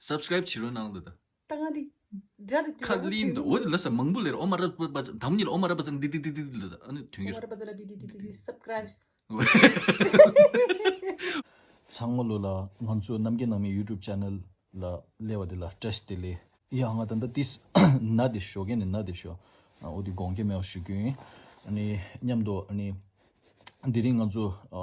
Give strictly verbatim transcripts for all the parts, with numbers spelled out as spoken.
སབ་སི་ཀ་རའིབ་བྱེད་རོགས་གནང་ད། ད་ང་འདི་འདྲ་རེད། ཁ་ལིན་ད། འོ་དེ་ལ་ས་མང་པོ་ལེར། ཨོ་མ་ར་པ་པ་དམ་ཉིལ། ཨོ་མ་ར་པ་ཙང་འདི་འདི་འདི་འདི་ལ་ད། ཨ་ནི་དོན་གྱིར། ཨོ་མ་ར་པ་ཙང་འདི་འདི་འདི་འདི་སབ་སི་ཀ་རའིབ། ཚང་མ་ལོ་ལ་ང་ཚོ་རྣམ་རྒྱལ་ནང་མི་ཡུ་ཊུབ་ཅེ་ནལ་ལ་སླེབས་པ་དེ་ལ་བཀྲ་ཤིས་བདེ་ལེགས། ཡ་ང་ད་ལྟ་ཏིས་ན་དེ་ཤོ་གན་ནི་ན་དེ་ཤོ་ཨོ་དེ་དགོངས་འགལ་མེད་པ་ཞུ་རྒྱུ་ཡིན། ཨ་ནི་མཉམ་དུ་ཨ་ནི། དེ་རིང་ང་ཚོ་ཨ་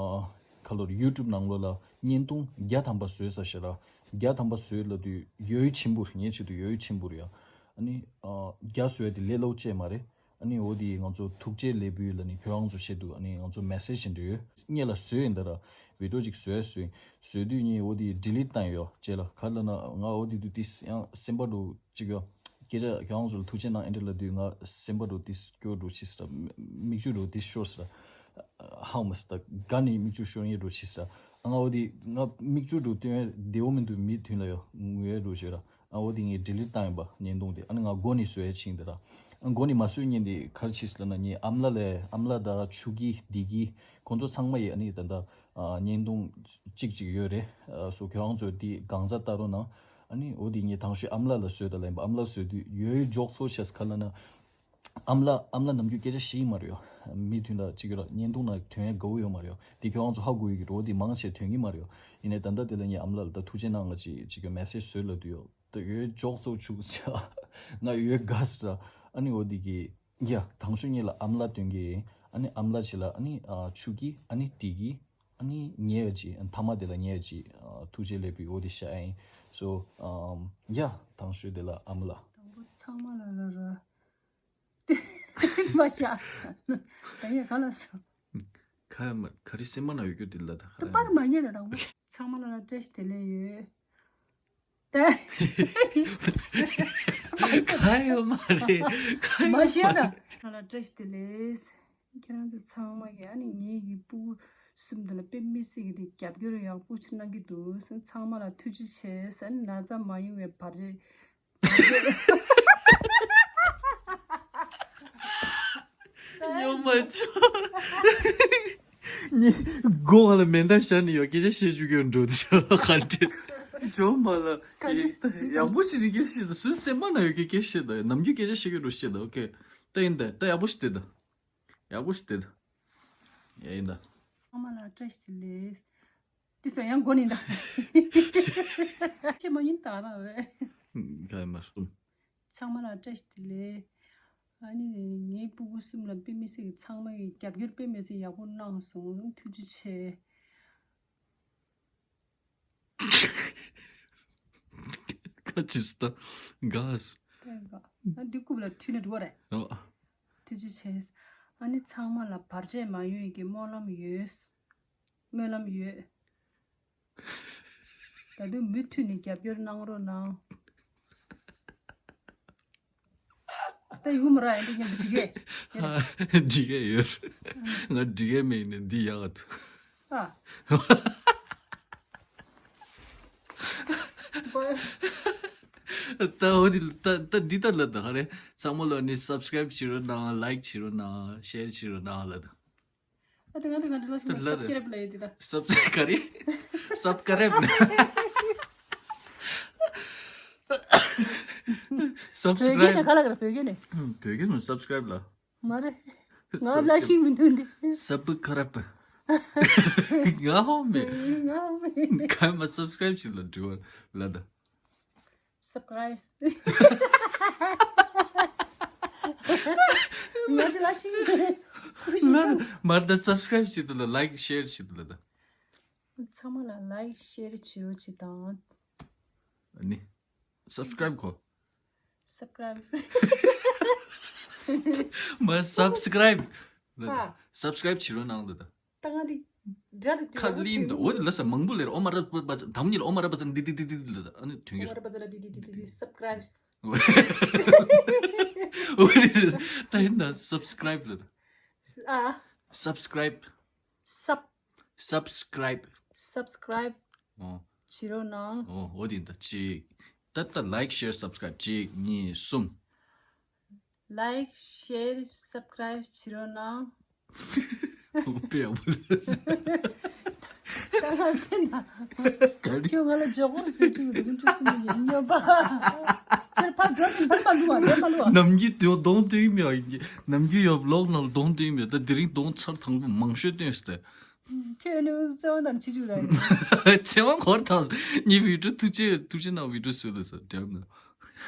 ཁ་ལོར་ཡུ་ཊུབ་ནང་ལོགས་ལ་བརྙན་ཐུང་བརྒྱ་ཐམ་པ་བཟོས་ས་ཞེ་ར། བརྒྱ་ཐམ་པ་བཟོས་ལབ་དུས་ཡོད་ཆེན་པོ་རེད། ངའི་ཆེད་དུ་ཡོད་ཆེན་པོ་རེད་ཡ། ཨ་ནི་ཨ་བརྒྱ་བཟོས་དེ་ལས་སླ་པོ་ཅིག་མ་རེད། ཨ་ནི་འོ་དེ་ང་ཚོ་ཐུགས་རྗེ་ལེགས་འབུལ་ལ་ནི་ཁྱོད་རང་ཚོ་ཆེད་དུ་ཨ་ནི་ང་ཚོ་མེ་སེ་ཇི་འདྲ་ཡོད། སྔོན་ལ་བཟོས་ཡིན་ད་ར། བི་ཌི་ཡོ་ཅིག་བཟོས་བཟོས་བཟོས་དུས་ངས་འོ་དེ་ཌི་ལིཊ་བཏང་ཡོད་ཅེ་ལ། ག་ལ་ན་ང་འོ་དེ་དུས་ཏིས་ཡང་སེམས་པ་འདྲ་ཅིག་ཡོད། སྐད་ཆ་ཁྱོད་རང་ཚོ་ལ་ཐུགས་རྗེ་གནང་། ཨེ་འདྲ་ལབ་དུས་ང་སེམས་པ་འདྲ་ཏིས་སྐྱོ་འདྲ་ཆིས་ར། མིག་ཆུ་འདྲ་ཏིས་ཤོར་སི་ར། ཧའོ་མ་སི་ད་ག་ནས་མིག་ཆུ་ཤོར་ངེས་འདྲ་ཆིས་ར། ང་འོ་དེ་ང་མིག་ཆུ་འདྲ་སྟོན་བདེ་བོ་མི་འདུག་མི་མཐུན་ལ་ཡོད་ངུ་ཡས་འདྲ་ཞིག་ར། ཨ་འོ་དེ་ངས་ཌི་ལིཊ་བཏང་ཡིན་པ་བརྙན་ཐུང་དེ། ཨ་ནི་ང་མགོ་ནས་བཟོས་ཡས་ཕྱིན་དེ་ར། ཨ་མགོ་ནས་མ་བཟོས་ཉིན་དེ་ག་རེ་ཆིས་ལབ་ན་ངས་ཨམ་ལ་ལས་ཨམ་ལ་དང་ཆུ་ཀི་བདེ་སྐྱིད་ཁོང་ཚོ་ཚང་མ་ཡི་ཨ་ནི་ད་ལྟ་ཨ་བརྙན་ཐུང་གཅིག་གཅིག་ཡོད་རེད། ཨ་སོ་ཁྱོད་རང་ཚོས་དེ་གང་ཚ་ལྟ་རོགས་གནང་། ཨ་ནི་འོ་དེ་ངས་དང་ཤོས་ཨམ་ལ་ལ་བཟོས་ད་ལ་ཡིན་པ། ཨམ་ལ་བཟོས་དུས་ཡོད་འཇོག་ཚོ་ཤེས་ག་ལ་ན། ཨམ་ལ་ཨམ་ལ་ནམ་རྒྱུན་སྐད་ཆ་བཤད་ཀྱི་མ་རེད་ཡོ། མི་མཐུན་ད་ཅིག་ཡོད་ར། བརྙན་ཐུང་ནང་དོན་ཡ་དགའ་བོ་ཡོད་མ་རེད་ཡོ། དེ་ཁྱོད་རང་ཚོ་ཧ་གོ་ཡི་གི་འགྲོ་དེ་མང་ཆེ་དོན་གྱི་མ་རེད་ཡོ། ཡིན་ནའི་ད་ལྟ་དེ་ལ་ངས་ཨམ་ལ་ལ་ད་ཐུགས་རྗེ་གནང་ང་ཅིག་ཅིག་གི་མེ་སེ་ཇི་བཟོས་ལ་དུ་ཡོ། ད་ཡོད་འཇོག་ཚོ་ཆུག་ང་ཡོད་དགའ་སི་ར། ཨ་ནི་འོ་དེ་གི་ཡ་དང་ཤོས་ངས་ལ་ཨམ་ལ་སྟོན་གི་ཡིན། ཨ་ནི་ཨམ་ལ་ཆེ་ལ་ཨ་ནི་ཨ་ཆུ་ཀི་ཨ་ནི་དེ་གི་ཨ་ནི་ཉེ་བ་ཅིག་ཐ་མ་དེ་ལ་ཉེ་བ་ཅིག་ཐུགས་རྗེ་ལེགས་འབུལ་འོ་དེ་ཤ་ཡིན། སོ་ཡ་དང་ཤོས་དེ་ལ་ཨམ་ལ། དང་པོ་ཚང་མ་ལ་ལ་ར། མ་ཤ། ད་ཡོད་ག་ལ་སོ། ཁ་མ་ག་རེ་སེམས་པ་ན་ཡོད་རྒྱུ་དེ་ལ་ད་ཁ། ད་པར་མ་ཉེ་ད་དང་པོ། ཚང་མ་ལ་ལ་བཀྲ་ཤིས་བདེ་ལེགས་ཡོད། ད། ཁ་ཡོད་མ་རེད། ཁ་ཡོད་མ་ཤ་ད། མ་རེད། ལ་ལ་བཀྲ་ཤིས་བདེ་ལེགས། ཁྱེད་རང་ཚོ་ཚང་མ་གི་ཨ་ནི་ངེད་ཀྱི་སྤུ་གུ་གསུམ་དེ་ལ་དཔེ་མི་སྲིད་ཀྱི་དེ་རྒྱབ་སྐྱོར་ཡག་པོ་ཅིག་གནང་གི་འདུག་ཚང་མ་ལ་ཐུགས་རྗེ་ཆེ་ཟེར། ན་ཚ་མ་ཡོང་བའི་བར་ཆད། ཡོང་མ་ཆོག་ཉི་མགོ་བ་ལ་མེ་མདའ་བཞག་ནས་ཡོད་སྐད་ཆ་བཤད་བཅུག་གི་འགྲོ་དུ་ཆོག་ག་འདྲ། ཇོ་མ་ལ་ཡག་པོ་ཞིག་རིག་སྐད་བཤད་ད། སུའི་སེམས་པ་ན་ཡོད་སྐད་སྐད་བཤད་ད། ནམ་རྒྱུན་སྐད་ཆ་བཤད་གི་འགྲོ་བཤད་ད། ཨོ་ཀེ། ད་ཡིན་ད། ད་ཡག་པོ་ཞིག་བལྟས་ད། ཡག་པོ་ཞིག་བལྟས་ད། ཡ་ཡིན་ད། ཚང་མ་ལ་བཀྲ་ཤིས་བདེ་ལེགས། དེ་ས་ཡང་མགོ་ནི་ད། ཁྱེད་མ་ཡིན་ད་ར་བས། ག་ཡིན་མ་སོང་། ཚང་མ་ལ་བཀྲ་ཤིས་བདེ་ལེགས། ཨ་ནི་ངའི་སྤུ་གུ་གསུམ་ལ་དཔེ་མི་སྲིད་ཀྱི་ཚང་མ་གི་རྒྱབ་སྐྱོར་དཔེ་མི་སྲིད་ཡག་པོ་གནང་སོང་། ཐུགས་རྗེ་ཆེ། ཁ་ཅིག་སྟ་ག་ས། ཨ་འདི་རྐུབ་ལ་མཐུད་ནས་འགྲོ་བ་རེད། ཨོ། ཐུགས་རྗེ་ཆེ། ཨ་ནི་ཚང་མ་ལ་བར་ཆད་མ་ཡོང་ཡི་གི་སྨོན་ལམ་ཡོད། སྨོན་ལམ་ཡོད། ད་དུང་མུ་མཐུད་ནས་རྒྱབ་སྐྱོར་གནང་རོགས་གནང་། ད་ཡོང་མ་ར་ཨེ་འདི་ཉན་འགྲིག་གས། འགྲིག་གས་ཡོད། ང་འགྲིག་གས་མེད་ནས་འདི་ཡག་ག་ཐུ། ཨ། ད་འོ་དེ་ད་ད་འདི་ད་ལ་ད་ག་རེ་ཚང་མ་ལ་ནི་སབ་སི་ཀ་རའིབ་བྱེད་རོགས་གནང་། ལའིཀ་བྱེད་རོགས་གནང་། ཤེར་བྱེད་རོགས་གནང་ལ་ད། ཨ་དེ་ང་དེ་ང་དེ་ལ་ཤི་ན་ལ་སབ་སི་ཀ་རའིབ་ལ་ཡོད་དེ་ད། སབ་སི་ཀ་རའིབ། སབ་སི་ཀ་རའིབ་ན། སབ་སི་ཀ་རའིབ། བོད་སྐད་ནས་ག་ལ་ག་ལ་བོད་སྐད་ནས། ཧུམ། བོད་སྐད་ནས་སབ་སི་ཀ་རའིབ་ལ། མ་རེད། ང་ལ་ཤིང་མི་འདུག་འདི། སབ་སི་ཀ་རའིབ། ང་ཧོ་མེ། ང་ཧོ་མེ། ག་མ་སབ་སི་ཀ་རའིབ་ཞིག་ལ་འགྲོ་བ་ལ་ད། སབ་སི་ཀ་རའིབ། ང་དེ་ལ་ཤིང་། ལ་མར་ད་སབ་སི་ཀ་རའིབ་བྱེད་དུ་ལ་ལའིཀ་ཤེར་བྱེད་དུ་ལ་ད། ཚང་མ་ལ་ལའིཀ་ཤེར་བྱེད་རོགས་བྱེད་དང་། ཨ་ནི། སབ་སི་ཀ་རའིབ་གོ། སབ་སི་ཀ་རའིབ། མ་སབ་སི་ཀ་རའིབ། ཧ། སབ་སི་ཀ་རའིབ་བྱེད་རོགས་གནང་ད་ད། ད་ང་འདི་འདྲ་རེད། ཁ་ལིན་ད། འོ་དེ་ལ་ས་མང་པོ་ལེར། ཨོ་མ་ར་པ་པ་དམ་ཉིལ། ཨོ་མ་ར་པ་ཙང་འདི་འདི་འདི་འདི་ལ་ད། ཨ་ནི་དོན་གྱི་ཨོ་མ་ར་པ་ཙང་འདི་འདི་འདི་འདི་སབ་སི་ཀ་རའིབ། འོ་དེ་ད་ཡིན་ད་སབ་སི་ཀ་རའིབ་ལ་ད། ཨ། སབ་སི་ཀ་རའིབ། སབ། སབ་སི་ཀ་རའིབ། སབ་སི་ཀ་རའིབ། ཨོ། བྱེད་རོགས་གནང་། ཨོ། འོ་དེ་ད་གཅིག་ད་ད་ལའིཀ་ཤེར་སབ་སི་ཀ་རའིབ་གཅིག་གཉིས་གསུམ། ལའིཀ་ཤེར་སབ་སི་ཀ་རའིབ་བྱེད་རོགས་གནང་། ཨོ་དཔེ་ཡག་པོ་ལས། ད་ང་དེ་ན། ག་རེ། ཁྱོད་ང་ལ་ཇོ་གོར་ཟེར་གྱི་ཡོད་འདུག་ཁྱོད་སུ་མི་ཡིན་སྨྱོན་པ། ཁྱོད་ཕར་འགྲོ་ཞིང་ཕར་མ་ལུས་པ་ལས་མ་ལུས་པ། ནམ་རྒྱུན་དེ་གདོང་སྟོན་མི་ཡོད། ནམ་རྒྱུན་ཡོད་ལོག་ནང་གདོང་སྟོན་མི་ཡོད། ད་དེ་རིང་གདོང་ཚར་དང་པོ་མང་ཤོས་སྟོན་སྟེ། ཁྱོད་ནི་བརྩེ་བ་དང་ཆེ་ཆུང་ར་ཡིན། ཚེ་དབང་འཁོར་དང་ཉི་བི་ཌིའོ་ཐུགས་རྗེ་ཐུགས་རྗེ་གནང་། བི་ཌིའོ་བཟོས་འདུག་ཟེར་དྲན་ནས།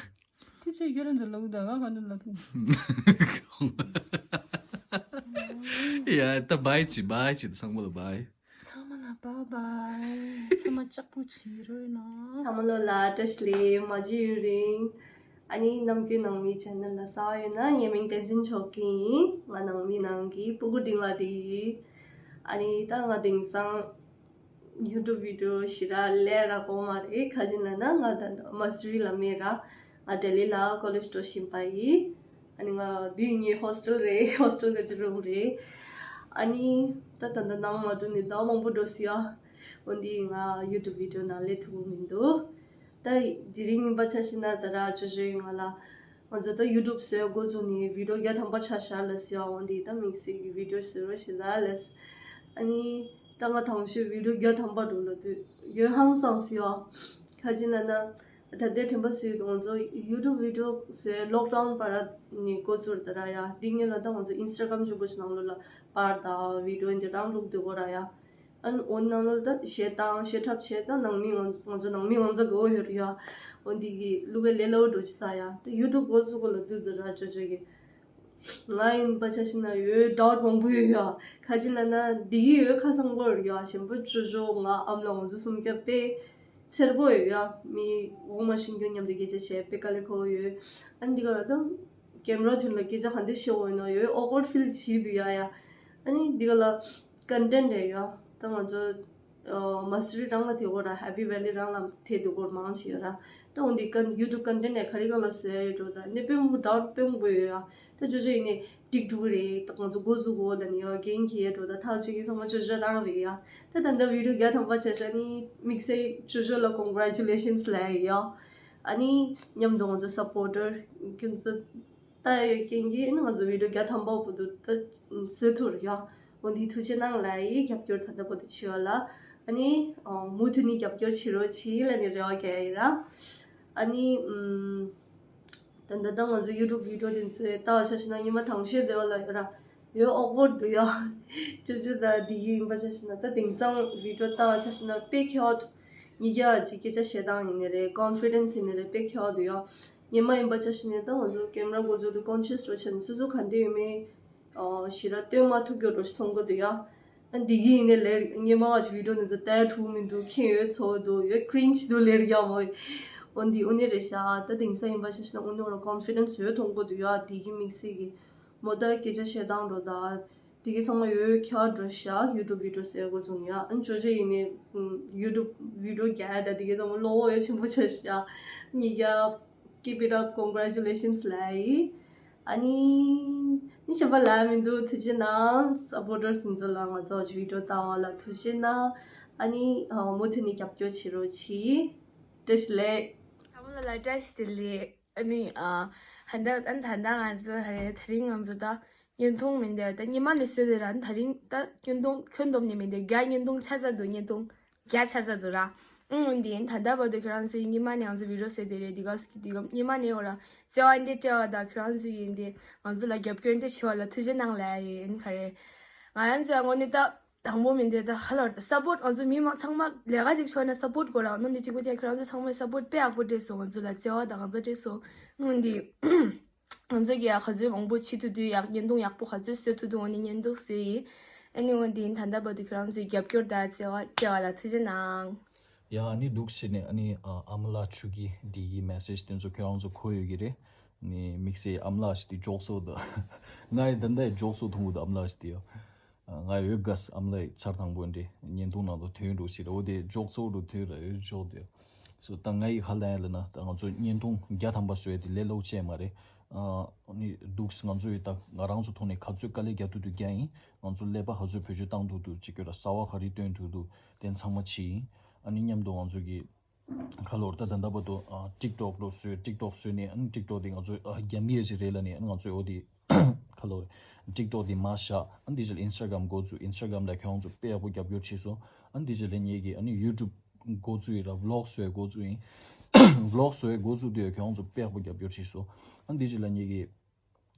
དེ་ཆེ་ཁྱོད་རང་ཚོ་ལབ་དང་ང་ག་འདུག་ལབ། ཡ་ད་བྷའི་ཅི་བྷའི་ཅི་ཚང་མ་ལ་བྷའི། ཚང་མ་ལ་བྷའི་བྷའི། ཚང་མ་ལྕགས་པོ་བྱེད་རོགས་གནང་། ཚང་མ་ལོ་ལ་བཀྲ་ཤིས་བདེ་ལེགས། མ་བརྗེད་ཡུན་རིང་། ཨ་ནི་ནམ་རྒྱུན་ནང་མི་ཆེ་ནལ་ལ་གསར་པ་ཡོད་ན། ངའི་མིང་བསྟན་འཛིན་མཆོག་སྐྱིད་ཡིན། ང་ནང་མི་ནང་གི་སྤུ་གུ་འབྲིང་བ་དེ་ཡིན། ཨ་ནི་ད་ང་དེང་སང་ཡུ་ཊུབ་བི་ཌིའོ་ཞེ་དྲག་ལས་རག་གོ་མ་རེད། ག་ཅི་ལབ་ན་ང་ད་མ་སུ་རི་ལ་མེད་ར། ང་ལྡི་ལི་ལ་ཀོ་ལེཇ་འགྲོ་བཞིན་པ་ཡིན། ཨ་ནི་ང་འདི་ངའི་ཧོ་སི་ཊེལ་རེད། ཧོ་སི་ཊེལ་ག་ཅི་རུམ་རེད། ཨ་ནི་ད་ད་ད་ནང་མ་འགྲོ་ནི་ཟླ་མང་པོ་འགྲོ་སི་ཡ། འོན་ཏེ་ང་ཡུ་ཊུབ་བི་ཌིའོ་ནང་སླེབས་ཐུབ་ཀྱི་མི་འདུག་ད་དེ་རིང་ཡིན་པ་ཆ་བཞག་ན་ད་ར་ཅོ་ཅོ་ཡིས་ང་ལ་ང་ཚོ་ད་ཡུ་ཊུབ་བཟོས་འགོ་བཙུགས་ནས་བི་ཌིའོ་བརྒྱ་ཐམ་པ་ཆ་བཞག་ལ་སི་ཡ། འོན་ཏེ་ད་དམིགས་བསལ་གྱི་བི་ཌིའོ་བཟོ་རོགས་ཞེས་ལ་ལས། ཨ་ནི་ད་ང་དང་ཤོས་བི་ཌིའོ་བརྒྱ་ཐམ་པ་འགྲོ་ལ་དུས་ཡོད་ཧང་སང་སི་ཡ། ག་ཅི་ལབ་ན། ད་ལྟའི་དྲན་པ་སུས་ང་ཚོ་ཡུ་ཊུབ་བི་ཌིའོ་བཟོས་ལོག་ཌའུན་བར་ནས་འགོ་བཙུགས་ད་ར་ཡ། འདི་སྔོན་ལ་ད་ང་ཚོ་ཨིན་སི་ཊ་གྷ་རམ་ཆུང་ཀུ་ཞིག་ནང་ལོགས་ལ་པར་དང་བི་ཌིའོ་འདི་རང་བླུགས་སྡོད་གོ་ར་ཡ། ཨ་ནི་འོ་ནང་ལོགས་ད་གཞས་བཏང་གཞས་འཁྲབ་བྱས་ད་ནང་མི་ང་ཚོ་ནང་མི་ང་ཚོ་གོ་ཡོད་ར་ཡ། འོ་འདི་གི་བླུགས་པའི་ལས་སླ་བོ་འགྲོ་ཅི་ད་ཡ། ད་ཡུ་ཊུབ་འགོ་བཙུགས་གོ་ལ་དུས་ད་ར་ཅོ་ཅོ་གི་ང་ཡིན་པ་ཆ་བཞག་ན་ཡོད་ཌའུ་ཊི་མང་པོ་ཡོད་ཡ། ག་ཅི་ལབ་ན་འདི་གི་ཡོད་ཁ་སང་པོ་རེད་ཡ། གཞན་པ་ཅོ་ཅོ་ང་ཨ་མ་ལགས་ང་ཚོ་གསུམ་ཀ་དཔེ་འཚེར་པོ་ཡོད་ཡ། མི་འོག་མ་ཤིང་སྐྱོན་མཉམ་དུ་སྐད་ཆ་བཤད་དཔེ་དཀའ་ལས་ཁག་པོ་ཡོད། ཨ་ནི་འདི་ག་ལ་ད་ཀེམ་ར་མདུན་ལ་སྐད་ཆ་ག་འདྲ་བཤད་འོས་ན་ཡོད་ཨོག་ཝར་ཌི་ཕིལ་བྱེད་འདུག་ཡ་ཡ། ཨ་ནི་འདི་ག་ལ་ཀོན་ཊེན་ཊི་རེད་ཡ། ད་ང་ཚོ་ཨ་མ་སུ་རི་རང་ལ་དེ་གོ་ར། ཧེ་པི་ཝེ་ལི་རང་ལ་དེ་དུ་གོ་མང་ཆེ་ཡོད་ར། ད་འོན་ཏེ་ཀན་ཡུ་ཊུབ་ཀོན་ཊེན་ཊི་ནས་ག་རེ་གང་ལ་བཟོ་ཡ་ཡོད་འགྲོ། ད་ནས་དཔེ་མང་པོ་ཌའུ་ཊི་དཔེ་མང་པོ་ཡོད་ཡ། ད་ཅོ་ཅོ་ཡིན་ནས་ཏིག་ཊོག་རེད། ད་ང་ཚོ་འགོ་འཛུགས་གོ་ལ་ནི་ཡ་རྒན་གྱི་ཡ་འགྲོ། ད་ཐག་ཆོད་ཀྱི་ཚང་མ་ཅོ་ཅོ་རང་རེད་ཡ། ད་ད་ལྟ་བི་ཌིའོ་བརྒྱ་ཐམ་པ་བྱས་ཤག་ནི་དམིགས་བསལ་ཅོ་ཅོ་ལ་ཀོང་གྷ་རེ་ཅུ་ལེ་ཤན་སི་ལབ་ཡ་ཡ། ཨ་ནི་མཉམ་དུ་ང་ཚོ་སབ་པོར་ཊར་ཁྱོད་ཚོ་ལྟ་ཡོད་མཁན་གྱིས་ཨ་ནི་ང་ཚོ་བི་ཌིའོ་བརྒྱ་ཐམ་པ་བར་དུ་ད་བཟོ་ཐུབ་རེད་ཡ། འོ་འདི་ཐུགས་རྗེ་གནང་ལབ་ཡ། རྒྱབ་སྐྱོར་ད་ལྟ་བར་དུ་བྱས་པ་ལ་ཨ་ནི་མུ་མཐུད་ནས་རྒྱབ་སྐྱོར་བྱེད་རོགས་བྱེད་ལབ་ནས་རེ་བ་རྒྱག་ཡ་ཡིན་ར། ཨ་ནི་ཨམ། ད་ལྟ་ད་ང་ཚོ་ཡུ་ཊུབ་བི་ཌིའོ་དེ་ཚོ་ལྟ་བ་ཆ་བཞག་ན་ཉི་མ་དང་ཤོས་དེ་བ་ལ་ཡོད་ར། ཡོད་ཨོག་ཝར་ཌི་འདུག་ཡ། ཅོ་ཅོ་ད་འདི་གི་ཡིན་པ་ཆ་བཞག་ན་ད་དེང་སང་བི་ཌིའོ་ལྟ་བ་ཆ་བཞག་ན་དཔེ་ཁྱད་པར་འདུག་ཉིས་བརྒྱ་ཅིག་སྐད་ཆ་བཤད་སྟངས་ཡིན་ནི་རེད། ཀོན་ཕི་ཌེན་སི་ཡིན་ནི་རེད། དཔེ་ཁྱད་པར་འདུག་ཡ། སྔོན་མ་ཡིན་པ་ཆ་བཞག་ན་ད་ང་ཚོ་ཀེམ་ར་འགོ་འཛུགས་དུས་ཀོན་ཤི་ཡས་འདྲ་བྱས་ནས་སོ་སོ་ག་འདྲ་ཡོད་མེད་ཨ་ཞེ་དྲག་སྟོན་མ་ཐུབ་རྒྱུ་འདྲ་ཞིག་མཐོང་གི་འདུག་ཡ། ཨ་འདི་གི་ཡིན་ནི་ལེར་སྔོན་མ་བི་ཌིའོ་འདི་ཚོ་ལྟ་ཐུབ་མི་འདུག་མཁན་ཡོད་ཚོ་འདུག་ཡོད་ཀྲིན་ཇི་འདུག་ལེར་ཡ་མོ། འོ་འདི་འོ་ནི་རེད་ཤག་ད་དེང་སང་ཡིན་པ་ཆ་བཞག་ན་འོ་ནི་འོ་ར་ཀོན་ཕི་ཌེན་སི་ཡོད་མཐོང་གི་འདུག་ཡ། འདི་གི་དམིགས་བསལ་གྱི་མོ་ད་སྐད་ཆ་བཤད་སྟངས་འདྲ་ད། དེ་གའི་ཚང་མ་ཡོད་ཁྱད་པར་འདྲ་ཤག་ཡུ་ཊུབ་བི་ཌིའོ་བཟོ་འགོ་བཙུགས་ཡ། ཨ་ནི་ཅོ་ཅོ་ཡིན་ནི་ཡུ་ཊུབ་བི་ཌིའོ་རྒྱག་ཡ་ད་དེ་གའི་ཚང་མ་བློ་ཁོག་ཡ་ཆེན་པོ་ཆགས་ཤག་ཉིས་བརྒྱ། Keep it up, congratulations ལབ་ཡ་ཡིན། ཨ་ནི་ནི་གཞན་པ་ལབ་ཡ་མི་འདུག་ཐུགས་རྗེ་གནང་། སབ་པོར་ཊར་སི་ཚོ་ལ་ང་ཚོ་བི་ཌིའོ་ལྟ་བ་ལ་ཐུགས་རྗེ་གནང་། ཨ་ནི་མུ་མཐུད་ནས་རྒྱབ་སྐྱོར་བྱེད་རོགས་གྱིས། བཀྲ་ཤིས་བདེ་ལེགས། ཚང་མ་ལ་བཀྲ་ཤིས་བདེ་ལེགས། ཨ་ནི་ཨ་ད་ལྟ་ཨ་ད་ལྟ་ང་ཚོ་ཧ་རེ་དེ་རིང་ང་ཚོ་ད་བརྙན་ཐུང་མི་འདུག་ད་ཉི་མ་ནས་བཟོས་ཏེ་ར། ད་རིང་ད་བརྙན་ཐུང་ཁྱོན་བསྡོམས་ནས་མི་འདུག་རྒྱ་བརྙན་ཐུང་ཆ་ཚང་འདུག་བརྙན་ཐུང་རྒྱ་ཆ་ཚང་འདུག་ར། ཨང་འདི་ད་ལྟ་བར་དུ་ཁྱེད་རང་ཚོས་ཉི་མ་ནས་ང་ཚོ་བི་ཌིའོ་བཟོས་ཏེ་རེད། འདི་ག་འདི་ག་ཉི་མ་ནས་འོ་ར་བརྩེ་བ་འདི་སྤྲད་པ་དང་ཁྱེད་རང་ཚོས་ཡིན་ཏེ་ང་ཚོ་ལ་རྒྱབ་སྐྱོར་འདི་བྱས་པ་ལ་ཐུགས་རྗེ་གནང་ལབ་ཡ་ཡིན། ཨ་ནི་ག་རེ་ང་རང་ཚོའི་ངོས་ནས་ད། དང་པོ་མི་འདི་ད་ཧ་ལོར་ད་སབ་པོར་ཊི་ང་ཚོ་མི་མང་ཚང་མ་ལས་ཀ་ཅིག་ཤོར་ན་སབ་པོར་ཊི་དགོས་ར། ནོ་འདི་གཅིག་པོ་བྱས་ཁྱེད་རང་ཚོ་ཚང་མས་སབ་པོར་ཊི་དཔེ་ཡག་པོ་སྤྲད་སོང་། ང་ཚོ་ལ་བརྩེ་བ་དང་ང་ཚོ་སྤྲད་སོང་། ནོ་འདི་ང་ཚོ་གི་ཡ་ག་ཚོད་མང་པོ་བྱེད་ཐུབ་དུས་ཡག་བརྙན་ཐུང་ཡག་པོ་ག་ཚོད་བཟོ་ཐུབ་འདུག་འོ་ནི་བརྙན་ཐུང་བཟོས་ཡིན། ཨ་ནི་འོ་འདི་ད་ལྟ་བར་དུ་ཁྱེད་རང་ཚོའི་རྒྱབ་སྐྱོར་དང་བརྩེ་བ་སྤྲད་པ་ལ་ཐུགས་རྗེ་གནང་། ཡ་ཨ་ནི་འདུག་ཟེར་ནས་ཨ་ནི་ཨ་ཨ་མ་ལགས་ཆུ་གི་འདི་གི་མེ་སེ་ཇི་དེ་ཚོ་ཁྱེད་རང་ཚོ་གོ་ཡོད་ཀྱི་རེད། ནི་དམིགས་བསལ་ཨ་མ་ལགས་ཞིག་དེ་འཇོག་སོ་དང་། ང་ཡི་ད་ལྟ་ཡི་འཇོག་སོ་མཐོང་གི་འདུག་ཨ་མ་ལགས་ཞིག་དེ་ཡོ། ང་ཡོད་དགའ་ཨ་མ་ལགས་ཡི་ཚར་དང་པོ་འདི་བརྙན་ཐུང་ནང་དུ་ཐོན་འགྲོ་ཞིག་རེད། འོ་དེ་འཇོག་སོ་རུ་ཐོན་ར་ཡོད་འཇོག་དེ། སོ་ད་ང་ཡི་ཧ་ལས་ལ་ན་ད་ང་ཚོ་བརྙན་ཐུང་བརྒྱ་ཐམ་པ་བཟོས་དེ་ལས་སླ་པོ་ཅིག་མ་རེད། ཨ་ནི་འདུག་ང་ཚོ་ཡི་ད་ང་རང་ཚོ་ཐོག་ནས་ག་ཚོད་དཀའ་ལས་རྒྱག་ཐུབ་ཐུབ་རྒྱག་ཡིན། ང་ཚོ་ཀླད་པ་ག་ཚོད་བེད་སྤྱོད་བཏང་ཐུབ་ཐུབ་ཅིག་གྱུར་ར་གསར་པ་ག་རེ་སྟོན་ཐུབ་ཐུབ་དེ་ཚང་མ་བྱེད་ཡིན། ཨ་ནི་མཉམ་དུ་ང་ཚོ་གི་ཁ་ལོར་ད་ད་ལྟ་བར་དུ་ཨ་ཊིག་ཊོག་ལོ་བཟོས། ཊིག་ཊོག་བཟོས་ནས་ཨ་ནི་ཊིག་ཊོག་དེ་ང་ཚོ་ཨ་རྒྱ་མི་ཡ་ཞིག་རེད་ལ་ནས་ཨ་ནི་ང་ཚོས་འོ་དེ་ཁ་ལོར་ཊིག་ཊོག་དེ་མར་བཞག་ཨ་ནི་དེ་ཕྱིར་ཨིན་སི་ཊ་གྷ་རམ་འགོ་བཙུགས། ཨིན་སི་ཊ་གྷ་རམ་ལ་ཁྱོད་རང་ཚོ་དཔེ་ཡག་པོ་རྒྱབ་སྐྱོར་བྱས་སོང་། ཨ་འདི་རྗེས་ལ་ངེད་ཀྱིས་ཨ་ནི་ཡུ་ཊུབ་འགོ་བཙུགས་ཡིན་ར། བི་ལོག་བཟོ་ཡས་འགོ་བཙུགས་ཡིན། བི་ལོག་བཟོ་ཡས་འགོ་བཙུགས་དུས་ཁྱོད་རང་ཚོ་དཔེ་ཡག་པོ་རྒྱབ་སྐྱོར་བྱས་སོང་། ཨ་འདི་རྗེས་ལ་ངེད་ཀྱིས་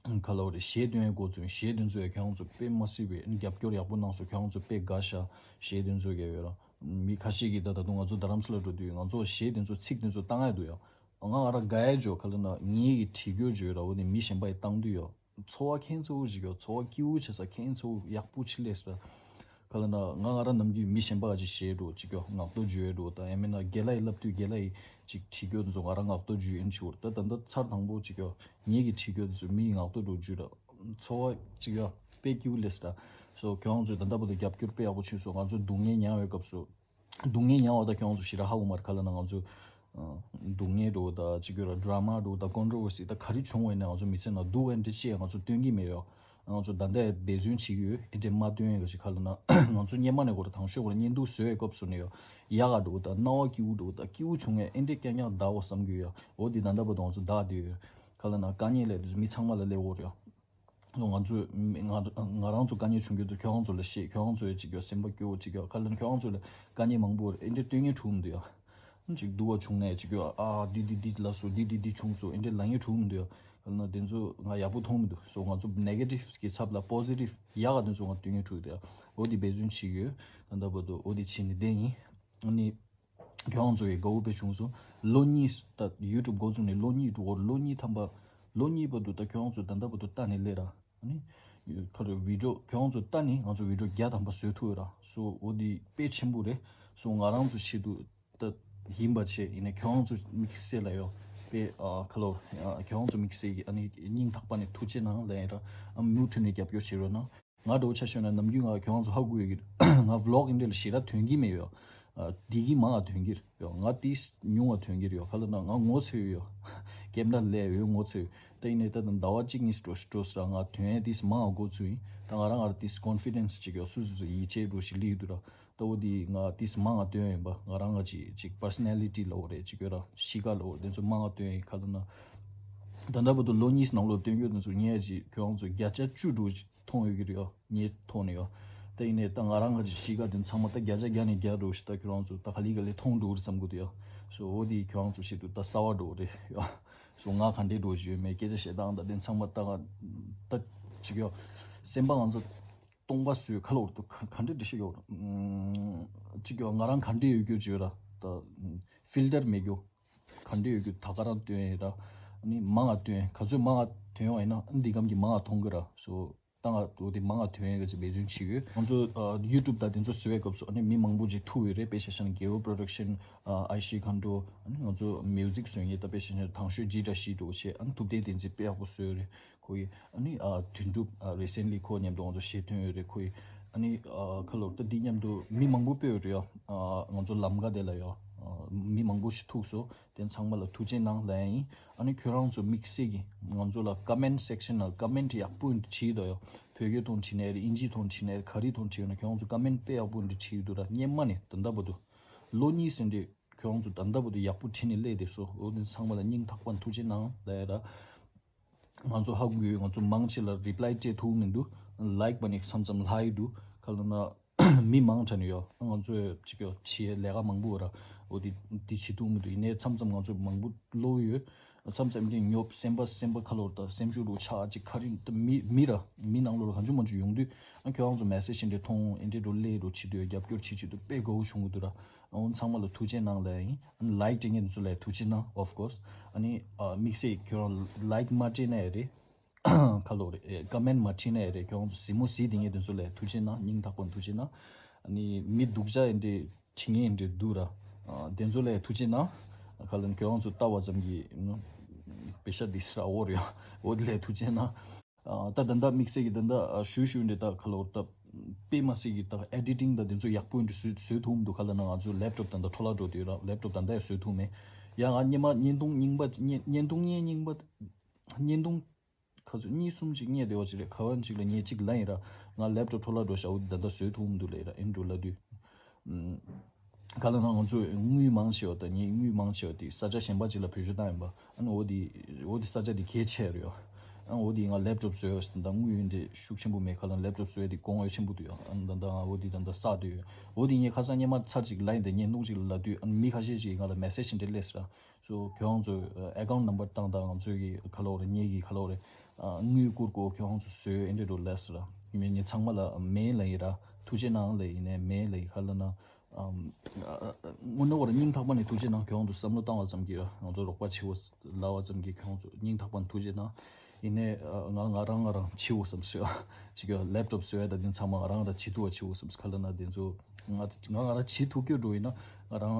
ག་ལབ་དགོས་རེད། གཞས་འདོན་ཡས་འགོ་བཙུགས་ཡིན། གཞས་འདི་ཚོ་ཡང་ཁྱོད་རང་ཚོ་དཔེ་མ་སྲིད་པའི་རྒྱབ་སྐྱོར་ཡག་པོ་གནང་སོང་། ཁྱོད་རང་ཚོ་དཔེ་དགའ་ཤག་གཞས་འདི་ཚོ་རྒྱབ་ཡོད་ར། མི་ཁ་ཤས་ཀྱིས་ད་ད་དུང་ང་ཚོ་རྡ་རམ་ས་ལ་འགྲོ་དུས་ང་ཚོ་གཞས་འདི་ཚོ་ཚིག་འདི་ཚོ་བཏང་ཡ་འདུག་ཡ། ང་ང་རང་དགའ་ཡ་ཇོ་ག་ལབ་ན་ངེད་ཀྱིས་བྲིས་རྒྱུ་ཇོ་ར། འོ་ནི་མི་གཞན་པ་ཡིས་བཏང་དུས་ཡོ། ཚོར་བ་ཁེངས་ཚོར་བོ་ཞིག་ཡོད། ཚོར་བ་སྐྱིད་པོ་བྱེད་ས་ཁེངས་ཚོར་བོ་ཡག་པོ་ཆེ་ལས་སོ། ག་ལབ་ན་ང་ང་རང་ནམ་རྒྱུན་མི་གཞན་པ་ཅིག་གཞས་འགྲོ་ཅིག་ཡོད་ངག་ཐོག་བརྗོད་འགྲོ་དང་ཡང་མིན་ན་རྒན་ལགས་ཡིས་ལབ་དུས་རྒན་ལགས་ཡིས་ཅིག་བྲིས་རྒྱུ་དེ་ཚོ་ང་རང་ངག་ཐོག་བརྗོད་ཡིན་ཆེ་བོར། ད་ད་ལྟ་ཚར་དང་པོ་ཅིག་ཡོད་ངེད་ཀྱིས་བྲིས་རྒྱུ་དེ་ཚོ་མི་ཡིས་ངག་ཐོག་འགྲོ་བརྗོད་ར། ཚོར་བ་ཅིག་ཡོད་དཔེ་སྐྱིད་པོ་ལས་སོ། སོ་ཁྱོད་རང་ཚོས་ད་ལྟ་བར་དུ་རྒྱབ་སྐྱོར་དཔེ་ཡག་པོ་བྱས་སོང་། ང་ཚོ་སྡུག་བསྔལ་མྱངས་པའི་སྐབས་སུ། སྡུག་བསྔལ་མྱངས་པ་ད་ཁྱོད་རང་ཚོ་ཞེ་དྲག་ཧ་གོ་མ་རེད། ག་ལབ་ན་ང་ཚོ་ཨ་སྡུག་བསྔལ་འདྲ་བོ་དང་གཅིག་གྱུར་ལ་ཌ་ར་མ་འདྲ་བོ་དང་ཀོན་ཊྲོ་ཝར་སི་ད་ག་རེ་བྱུང་བ་ཡིན་ན་ང་ཚོ་མི་ཚེ་ནང་སྡུག་ཨེ་འདྲ་ཅིག་ང་ཚོ་སྟོན་གྱི་མེད་ཡོ། ང་ཚོ་ད་ལྟ་འབད་བརྩོན་བྱེད་ཀྱི་ཡོད། ཨེ་འདྲ་མ་སྟོན་ཡ་ག་ཞིག་ག་ལབ་ན་ང་ཚོ་སྔོན་མ་ནས་ཁོ་ར་དང་ཤོས་ཁོ་ར་བརྙན་ཐུང་བཟོ་བའི་སྐབས་སུ་ནས་ཡོ། ཡག་ག་འདྲ་བོ་དང་སྣང་བ་སྐྱིད་པོ་འདྲ་བོ་དང་སྐྱིད་པོ་བྱུང་ཡ་ཨེ་འདྲ་རྐྱང་རྐྱང་གདའ་འོ་བསམ་གྱི་ཡོད། འོ་འདི་ད་ལྟ་བར་དུ་ང་ཚོ་གདའ་བསྡད་ཡོད། ག་ལབ་ན་དཀའ་ངལ་སླེབས་དུས་མི་ཚང་མ་ལ་སླེབས་འོ་རེད་ཡོ། ང་ཚོས་མི་ང་ང་རང་ཚོ་དཀའ་ངལ་བྱུང་རྒྱུ་དེ་ཁྱོད་རང་ཚོ་ལ་བཤད། ཁྱོད་རང་ཚོ་ཡི་གཅིག་ཡོད་སེམས་པ་སྐྱོ་བོ་གཅིག་ཡོད་ག་ལབ་ན་ཁྱོད་རང་ཚོ་ལ་དཀའ་ངལ་མང་པོ་རེད། ཨེ་འདྲ་སྟོན་ངེས་འཁྲུག་མི་འདུག་ཡ། གཅིག་སྡུག་པ་བྱུང་ནས་གཅིག་ཡོད་ཨ་འདི་འདི་འདི་ལ་སོ་འདི་འདི་འདི་བྱུང་སོ་ཨེ་འདྲ་ལབ་ངེས་འཁྲུག་མི་འདུག་ཡ། ག་ལབ་ན་དེ་ཚོ་ང་ཡག་པོ་མཐོང་མི་འདུག་སོ་ང་ཚོ་ནེ་གེ་ཊིབ་གི་ཚབ་ལ་པོ་ཟི་ཊིབ་ཡག་ག་དེ་ཚོ་ང་སྟོན་ངེས་འཁྲུག་དེ་ཡ། འོ་དེ་འབད་བརྩོན་བྱེད་ཀྱི་ཡོད། ད་ལྟ་བར་དུ་འོ་དེ་བྱས་ནས་བསྡད་ཡིན། ཨ་ནི། ཁྱོད་རང་ཚོ་ཡི་དགའ་བོ་དཔེ་བྱུང་སོང་། ལོ་གཉིས་ད་ཡུ་ཊུབ་འགོ་བཙུགས་ནས་ལོ་གཉིས་འགྲོ་གི་ཡོད། ལོ་གཉིས་ཐམ་པ། ལོ་གཉིས་བར་དུ་ད་ཁྱོད་རང་ཚོ་ད་ལྟ་བར་དུ་ལྟ་ནས་སླེབས་ར། ཨ་ནི། ཁ་རེ་བི་ཌིའོ་ཁྱོད་རང་ཚོ་ལྟ་ནས་ང་ཚོ་བི་ཌིའོ་བརྒྱ་ཐམ་པ་བཟོ་ཐུབ་ཡོད་ར། སོ་འོ་འདི་དཔེ་ཆེན་པོ་རེད། སོ་ང་རང་ཚོ་ཆེད་དུ་ད་ཡིན་པ་བྱས་ཡིན་ན་ཁྱོད་རང་ཚོ་དམིགས་བསལ་ལ་ཡོད། དཔེ་ཨ་ཁ་ལོ་ཨ་ཁྱོད་རང་ཚོ་དམིགས་བསལ་གྱི་ཨ་ནི་སྙིང་ཐག་པ་ནས་ཐུགས་རྗེ་གནང་ལབ་ཡིན་ར། ཨ་མུ་མཐུད་ནས་རྒྱབ་སྐྱོར་བྱེད་རོགས་གནང་། ང་འདྲ་བོ་ཆ་བཞག་ན་ནམ་རྒྱུན་ང་ཁྱོད་རང་ཚོ་ཧ་གོ་ཡོད་ཀྱི་རེད། ང་བི་ལོག་འདི་འདྲ་ལ་ཞེ་དྲག་ཐོན་གྱི་མེད་ཡོད། ཨ་འདི་གི་མང་ང་ཐོན་གྱི་རེད་ཡོད། ང་ཏིས་ཉུང་ང་ཐོན་གྱི་རེད་ཡོད། ག་ལབ་ན་ང་ངོ་ཚ་ཡོད་ཡོད། ཀེམ་ར་ལས་ཡོད་ངོ་ཚ་ཡོད། ད་ཡིན་ནའི་ད་དུང་ཟླ་བ་གཅིག་གཉིས་འགྲོ་འགྲོ་ས་ར་ང་ཐོན་ཡས་ཏིས་མང་ང་འགོ་ཚུགས་ཡིན། ད་ང་རང་ང་ར་ཏིས་ཀོན་ཕི་ཌེན་སི་ཅིག་ཡོད། སུ་སུ་སུ་ཡིད་ཆེས་འགྲོ་ཞིག་ལི་ཡོད་དུ་ར། ད་འོ་འདི་ང་ཏིས་མང་ང་ཐོན་ཡིན་པ་ང་རང་ང་ཅིག་ཅིག་པར་སོ་ནལ་ཊི་ལ་འོ་རེད་ཅིག་ཡོད་ར་གཤིས་ཀ་ལ་འོ་དེ་ཚོ་མང་ང་ཐོན་ཡིན། ག་ལབ་ན་ད་ལྟ་བར་དུ་ལོ་གཉིས་ནང་ལོགས་སྟོན་རྒྱུ་དེ་ཚོ་ངས་ཅིག་ཁྱོད་རང་ཚོ་བརྒྱ་ཆ་བཅུ་འགྲོ་ཅིག་མཐོང་ཡོད་ཀྱི་རེད་ཡོ། ངའི་ཐོག་ནས་ཡོ། ད་ཡིན་ནའི་ད་ང་རང་ག་ཅིག་གཤིས་ཀ་དེ་ཚང་མ་ད་བརྒྱ་ཆ་བརྒྱ་ནས་བརྒྱ་འགྲོ་ཞིག་ད་ཁྱོད་རང་ཚོ་ད་ག་ལེ་ག་ལེ་མཐོང་འགྲོ་གི་རེད་བསམ་གི་འདུག་ཡོ། སོ་འོ་དེ་ཁྱོད་རང་ཚོ་ཆེད་དུ་ད་གསར་བ་འགྲོ་གི་རེད་ཡོ། སོ་ང་ག་འདྲས་འགྲོ་ཞིག་ཡོད་མེད་སྐད་ཆ་བཤད་སྟངས་ད་དེ་ཚང་མ་ད་ད་ཅིག་ཡོ། སེམས་པ་ང་ཚོ་སྟོང་པ་བཟོས་ཁ་ལོ་ད་ག་ག་འདྲས་འདྲ་ཞིག་ཡོད་ར། ཅིག་ཡོ་ང་རང་ག་འདྲས་ཡོད་རྒྱུ་ཅིག་ཡོད་ར། ད་ཕིལ་ཊར་མེད་རྒྱུ་ག་འདྲས་ཡོད་རྒྱུ་ད་ག་རང་སྟོན་ཡིན་ར། ཨ་ནི་མང་ང་སྟོན་ག་ཚོད་མང་ང་ཐོན་ཡོང་ཡིན་ན་འདི་གམ་གྱི་མང་ང་མཐོང་གི་ར། སོ། ད་ང་འོ་དེ་མང་ང་ཐོན་ཡས་ཀྱི་འབད་བརྩོན་བྱེད་ཡོད། ང་ཚོ་ཨ་ཡུ་ཊུབ་དང་དེ་ཚོ་བཟོ་བའི་སྐབས་སུ་ཨ་ནི་མི་མང་པོ་ཅིག་ཐུག་ཡོད་རེད། དཔེ་ཆ་བཞག་ན་རྒྱལ་བོ་པོ་རོ་ཌག་ཤན། ཨ་ཨའི་ཤི་མཁའ་འགྲོ། ཨ་ནི་ང་ཚོ་མིའུ་ཟིག་བཟོ་མཁན་ད་དཔེ་ཆ་བཞག་ན་དང་ཤོས་ཇི་འདྲ་ཞིག་འགྲོ་བྱས། ཨ་ནི་ཐུབ་བསྟན་བསྟན་འཛིན་དཔེ་ཡག་པོ་བཟོས་ཡོད་རེད་ཁོ་ཡིས། ཨ་ནི་ཨ་དོན་གྲུབ་ཨ་རི་སེན་ལི་ཁོ་མཉམ་དུ་ང་ཚོ་གཞས་ཐོན་ཡོད་རེད་ཁོ་ཡིས། ཨ་ནི་ཨ་ཁ་ལོ་ད་འདི་མཉམ་དུ་མི་མང་པོ་སྤོས་ཡོད་རེད་ཡ། ཨ་ང་ཚོ་ལམ་ཁ་དེ་ལ་ཡ། ཨ་མི་མང་པོ་ཞིག་ཐུག་སོང་། དེ་ཚང་མ་ལ་ཐུགས་རྗེ་གནང་ལབ་ཡ་ཡིན། ཨ་ནི་ཁྱོད་རང་ཚོ་དམིགས་བསལ་གྱིས་ང་ཚོ་ལ་ཀ་མེན་ཊི་སེག་ཤན་ནང་ཀ་མེན་ཊི་ཡག་པོ་འདི་བྲིས་འདུག་ཡ། བོད་སྐད་ཐོག་བྲིས་ནའི་རེད། ཨིན་ཇིའི་ཐོག་བྲིས་ནའི་རེད། ག་རེའི་ཐོག་བྲིས་ཡོད་ན་ཁྱོད་རང་ཚོ་ཀ་མེན་ཊི་དཔེ་ཡག་པོ་འདི་བྲིས་འདུག་ར། སྔོན་མ་ནས་ད་ལྟ་བར་དུ་ལོ་གཉིས་ཟིན་རེད། ཁྱོད་རང་ཚོ་ད་ལྟ་བར་དུ་ཡག་པོ་བྲིས་ནས་སླེབས་བསྡད་སོང་། འོ་དེ་ཚང་མ་ལ་སྙིང་ཐག་པ་ནས་ཐུགས་རྗེ་གནང་ལབ་ཡ་ར། ང་ཚོ་ཧ་གོ་ཡོད། ང་ཚོ་མང་ཆེ་ལ་རི་པ་ལའི་སྤྲད་ཐུབ་མི་འདུག་ལའིཀ་པ་ནི་མཚམས་མཚམས་ལྷག་གི་འདུག་ག་ལབ་ན། མི་མང་དྲགས་ནས་ཡོད། ང་ཚོས་ཅིག་ཡོད་བྱེད་ལས་ཀ་མང་པོ་ཡོད་ར། འོ་དེ་དེ་བྱེད་ཐུབ་མི་འདུག་ཡིན་ནའི་མཚམས་མཚམས་ང་ཚོ་མང་པོ་བློ་ཡོད། མཚམས་མཚམས་དེ་ཉོབ་སེམས་པ་སེམས་པ་ཁ་ལོར་དང་སེམས་ཤུགས་རུ་ཆག་ཅིག་ག་རེ་ད་མི་མི་ར་མི་ནང་ལོགས་ལ་གང་བྱུང་མང་བྱུང་ཡོང་དུས་ཨ་ཁྱོད་རང་ཚོ་མེ་སེ་ཇི་དེ་འདྲ་མཐོང་ཨེ་འདྲ་འགྲོ་སླེབས་འགྲོ་བྱེད་དུས་རྒྱབ་སྐྱོར་བྱེད་བྱེད་དུས་དཔེ་དགའ་བོ་བྱུང་གི་འདུག་ར། འོ་ཚང་མ་ལ་ཐུགས་རྗེ་གནང་ལབ་ཡིན། ལའིཀ་སྤྲད་མཁན་ཚོ་ལ་ཐུགས་རྗེ་གནང་། ཨོཕ་ཀོ་སི། ཨ་ནི་དམིགས་བསལ་ཁྱོད་རང་ལའིཀ་མ་སྤྲད་ན་ཡང་རེད། ཁ་ལོ་རེད། ཀ་མེན་མ་བྲིས་ན་ཡང་རེད། ཁྱོད་རང་ཚོ་གཟིགས་མོ་གཟིགས་བསྡད་མཁན་དེ་ཚོ་ལ་ཐུགས་རྗེ་གནང་། སྙིང་ཐག་པ་ནས་ཐུགས་རྗེ་གནང་། ཨ་ནི་མི་སྡུག་ཅག་ཡིན་འདྲ་བྲིས་མཁན་ཡིན་འདྲ་འདུག་ར། དེ་ཚོ་ལ་ཐུགས་རྗེ་གནང་། ཁ་ལོ་ཁྱོད་རང་ཚོ་ལྟ་བ་ཙམ་གྱིས་པེ་ཤ་དིས་ར་འོ་རེད། འོ་དེ་ལ་ཐུགས་རྗེ་གནང་། ད་ད་ལྟ་དམིགས་བསལ་གྱི་ད་ལྟ་ཞུ་ཞུ་འདྲ་ད་ཁ་ལོ་ད་དཔེ་མ་སྲིད་ཀྱི་ད་ཨེ་ཌི་ཊིང་ད་དེ་ཚོ་ཡག་པོ་འདྲ་བཟོས་བཟོས་ཐུབ་མི་འདུག་ག་ལབ་ན་ང་ཚོ་ལེབ་ཊོབ་ད་ལྟ་འཕྲོ་བརླག་འགྲོ་དུས་ར་ལེབ་ཊོབ་ད་ལྟ་ཡང་བཟོས་ཐུབ་མེད། ཡང་ང་སྔོན་མ་བརྙན་ཐུང་རྙིང་པ་བརྙན་བརྙན་ཐུང་བརྙན་རྙིང་པ་བརྙན་ཐུང་ཁ་ཚོད་གཉིས་གསུམ་ཅིག་རྙེད་བསྡད་པ་ཅིག་རེད། ག་བ་ཅིག་ལ་ངས་ཅིག་ལབ་ཡིན་ར། ང་ལེབ་ཊོབ་འཕྲོ་བརླག་འགྲོ་ཤག་འོ་དེ་ད་ལྟ་བཟོས་ཐུབ་མི་འདུག་ལབ་ཡིན་ར། ཨེ་འགྲོ་ལབ་དུས། ཨམ། ག་ལབ་ན་ང་ཚོས་དངུལ་མང་ཆེ་བ་དང་ངས་དངུལ་མང་ཆེ་བ་དེ་ས་ཆ་གཞན་པ་ཅིག་ལ་བེད་སྤྱོད་བཏང་ཡིན་པ། ཨ་ནི་འོ་དེ་འོ་དེ་ས་ཆ་དེ་གལ་ཆེ་རེད་ཡོ། ཨ་འོ་དེ་ང་laptop་བཟོས་ཡོད་ཟེར། ད་དངུལ་ཡོད་འདྲ་ཤུགས་ཆེན་པོ་མེད་ཁ་ལ་laptop་བཟོས་དེ་དགོངས་ཡོད་ཆེན་པོ་འདུག་ཡ། ཨ་ད་ད་ང་འོ་དེ་ད་ད་བསགས་དུས་ཡོད། འོ་དེ་ངས་ཁ་སང་སྔོན་མ་ཚར་ཅིག་ལ་ཡིན་ད་བརྙན་ཐུང་ཅིག་ལ་ལབ་དུས་ཨ་མི་ཁ་ཤས་ཅིག་ང་ལ་message་འདྲ་སླེབས་ཟེར། So་ཁྱོད་རང་ཚོ་account number་བཏང་དང་ང་ཚོའི་གི་ཁ་ལོ་རེ་ངེད་ཀྱི་ཁ་ལོ་རེ་དངུལ་བསྐུར་གོ། ཁྱོད་རང་ཚོ་བཟོས་ཨེ་འདྲ་འགྲོ་ལབ་ཟེར། ངས་ངས་ཚང་མ་ལ་མེད་ལ་ཡིན་ར་ཐུགས་རྗེ་གནང་ལ་ཡིན་ནས་མེད་ལ་ཡིན་ཁ་ལ་ན། ཨམ། ཨ་ཨ་དངོས་གནས་བར་སྙིང་ཐག་པ་ནས་ཐུགས་རྗེ་གནང་། ཁྱོད་རང་ཚོ་བསམ་བློ་བཏང་བ་ཙམ་གྱིས་ར་ང་ཚོ་རོགས་པ་བྱེད་འོ་ལབ་པ་ཙམ་གྱིས་ཁྱོད་རང་ཚོ་སྙིང་ཐག་པ་ནས་ཐུགས་རྗེ་གནང་། ཡིན་ནས་ཨ་ང་ང་རང་ང་རང་བྱེད་འོ་བསམ་སོས་ཨ་ཅིག་གི་laptop་བཟོས་ཡ་ད་དེ་ཚང་མ་ང་རང་ར་བྱེད་ཐུབ་པ་བྱེད་འོ་བསམ་ཁ་ལ་ན་དེ་ཚོ་ང་ང་ང་རང་བྱེད་ཐུབ་ཀྱི་འགྲོ་ཡིན་ན་ང་རང་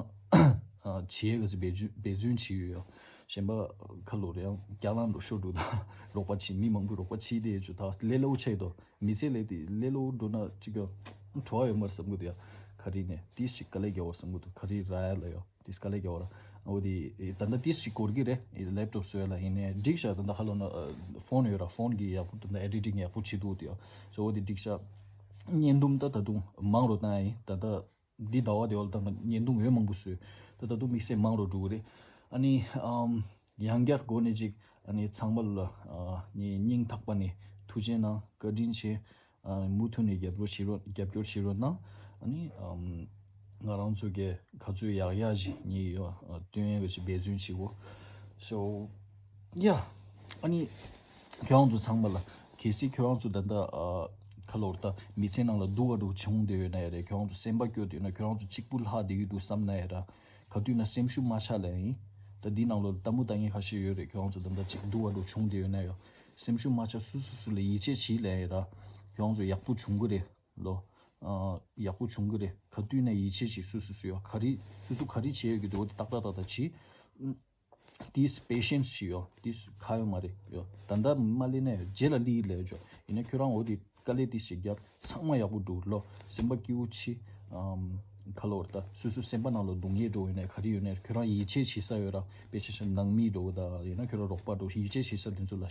ཨ་བྱེད་ཡ་ག་ཚོད་འབད་བརྩོན་འབད་བརྩོན་བྱེད་ཡོད་ཡ། གཞན་པ་ཁ་ལོ་རེ་ཡང་རྒྱ་ལང་འགྲོ་ཤོར་འགྲོ་ད་རོགས་པ་བྱེད་མི་མང་པོ་རོགས་པ་བྱེད་དེ་ཡོད་ཆུ་ད་ལས་སླ་བོ་ཆགས་ཡོད་དོ། མི་ཚེ་ལས་དེ་ལས་སླ་བོ་འགྲོ་ན་ཅིག་གི་བྲོ་བ་ཡོད་མ་རེད་བསམ་གི་འདུག་ཡ། ག་རེ་ནས་ཏིས་ཞིག་དཀའ་ལས་རྒྱག་བར་བསམ་གི་འདུག་ག་རེ་ར་ཡ་ལ་ཡོ་ཏིས་དཀའ་ལས་རྒྱག་བར། འོ་དེ་ད་ལྟ་ཏིས་ཞིག་འགོར་གི་རེད། laptop་བཟོས་ལ་ཡིན་ནས་འགྲིག་ཤག་ད་ལྟ་ཁ་ལོ་ན་phone་ཡོད་ར་phone་གི་ཡག་པོ་ད་ལྟ་editing་ཡག་པོ་བྱེད་འདུག་དེ་ཡ། so་འོ་དེ་འགྲིག་ཤག་བརྙན་ཐུང་ད་ད་དུང་མང་རུ་བཏང་ཡ་ཡིན། ད་ལྟ་འདི་ཟླ་བ་དེ་བ་ལ་ད་ལྟ་བརྙན་ཐུང་འོས་མང་པོ་བཟོས། ད་ད་དུང་དམིགས་བསལ་མང་རུ་འགྲོ་གི་རེད། ཨ་ནི་ཨམ། ཡང་བསྐྱར་སྒོ་ནས་ཅིག་ཨ་ནི་ཚང་མ་ལ་ཨ་ནི་སྙིང་ཐག་པ་ནས་ཐུགས་རྗེ་གནང་། བཀའ་དྲིན་ཆེ། ཨ་མུ་མཐུད་ནས་རྒྱབ་སྐྱོར་བྱེད་རོགས་རྒྱབ་སྐྱོར་བྱེད་རོགས་གནང་། ཨ་ནི་ཨམ། ང་རང་ཚོ་གི་ག་ཚོད་ཡག་ཡག་ཞིག་ཉིད་ཡོད་ཨ་སྟོན་ཡག་ཅིག་འབད་བརྩོན་བྱེད་དགོས། so yeah། ཨ་ནི་ཁྱོད་རང་ཚོ་ཚང་མ་ལ་གལ་སྲིད་ཁྱོད་རང་ཚོ་ད་ལྟ་ཨ་ཁ་ལོར་ད་མི་ཚེ་ནང་ལ་སྡུག་ག་འགྲོ་བྱུང་བསྡད་ཡོད་ན་ཡ་རེད། ཁྱོད་རང་ཚོ་སེམས་པ་སྐྱོ་བསྡད་ཡོད་ན་ཁྱོད་རང་ཚོ་གཅིག་པུ་ལྷག་བསྡད་ཀྱི་འདུག་བསམ་ན་ཡ་ར། ག་དུས་ན་སེམས་ཤུགས་མ་ཆག་ལ་ཡིན། ད་འདི་ནང་ལོ་ལྟད་མོ་ལྟ་མཁན་ཁ་ཤས་ཡོད་རེད། ཁྱོད་རང་ཚོ་ད་ལྟ་ཅིག་སྡུག་བ་འགྲོ་བྱུང་བསྡད་ཡོད་ན་ཡང་སེམས་ཤུགས་མ་ཆག་སུ་སུ་སུ་ལ་ཡིད་ཆེས་བྱེད་ལ་ཡིན་ར། ཁྱོད་རང་ཚོ་ཡག་པོ་བྱུང་གི་རེད་ལོ། ཨ་ཡག་པོ་བྱུང་གི་རེད། ག་དུས་ན་ཡིད་ཆེས་བྱེད་སུ་སུ་སུ་ཡོད་ག་རེ་སུ་སུ་ག་རེ་བྱེད་ཡོད་ཀྱི་འདུག་འོ་དེ་ཏག་ཏག་ཏག་ཏག་བྱེད། ཏིས་patience་ཞིག་ཡོད། ཏིས་ཁ་ཡོད་མ་རེད་ཡོད། ད་ལྟ་མ་ལས་ན་ཡོད་རྗེས་ལ་ལི་ལས་ཡོད་ཡིན་ན་ཁྱོད་རང་འོ་དེ་དཀའ་ལས་ཏིས་ཞིག་རྒྱབ་ཚང་མ་ཡག་པོ་འགྲོ་ལོ། སེམས་པ་སྐྱིད་པོ་ཆེ། ཨམ། ཁ་ལོ་བར་ད་སོ་སོ་སེམས་པ་ནང་ལ་སྡུག་བསྔལ་འགྲོ་ཡོད་ན་ག་རེ་ཡོད་ན་ཁྱོད་རང་ཡིད་ཆེས་བྱེད་ས་ཡོད་ར། དཔེ་ཆ་ཆ་ནང་མི་འགྲོ་ད་ཡིན་ན་ཁྱོད་རང་རོགས་པ་འགྲོ་ཡིད་ཆེས་བྱེད་ས་དེ་ཚོ་ལ་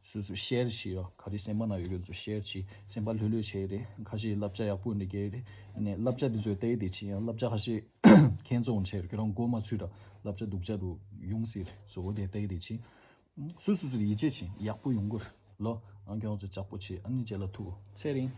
སོ་སོ་share་བྱེད་ཡོད། ག་རེ་སེམས་པ་ནང་ཡོད་ཀྱི་ཚོ་share་བྱེད། སེམས་པ་ལྷོད་ལྷོད་བྱས་རེད། ཁ་ཤས་སློབ་བྱ་ཡག་པོ་འདྲ་རྒྱག་རེད། ཨ་ནི་བསླབ་བྱ་དེ་ཚོ་ལྟ་ཡི་དེ་ཕྱིན་ཡང་བསླབ་བྱ་ཁ་ཤས་ཁྱེད་ཚོ་འོང་ཆེ་རེད། ཁྱོད་རང་མགོ་མ་ཚུད་ར་བསླབ་བྱ་སྡུག་ཅག་རུ་ཡོང་སྲིད་རེད། སོ་འོ་དེ་ལྟ་ཡི་དེ་ཕྱིན། སུ་སུ་སུ་ཡིད་ཆེས་བྱེད་ཡག་པོ་ཡོང་གི་རེད་ལོ། ཨང་ཁྱོད་ཚོ་ལྕགས་པོ་བྱེད། ཨ་ནི་རྗེས་ལ་ཐུག་ཚེ་རིང་།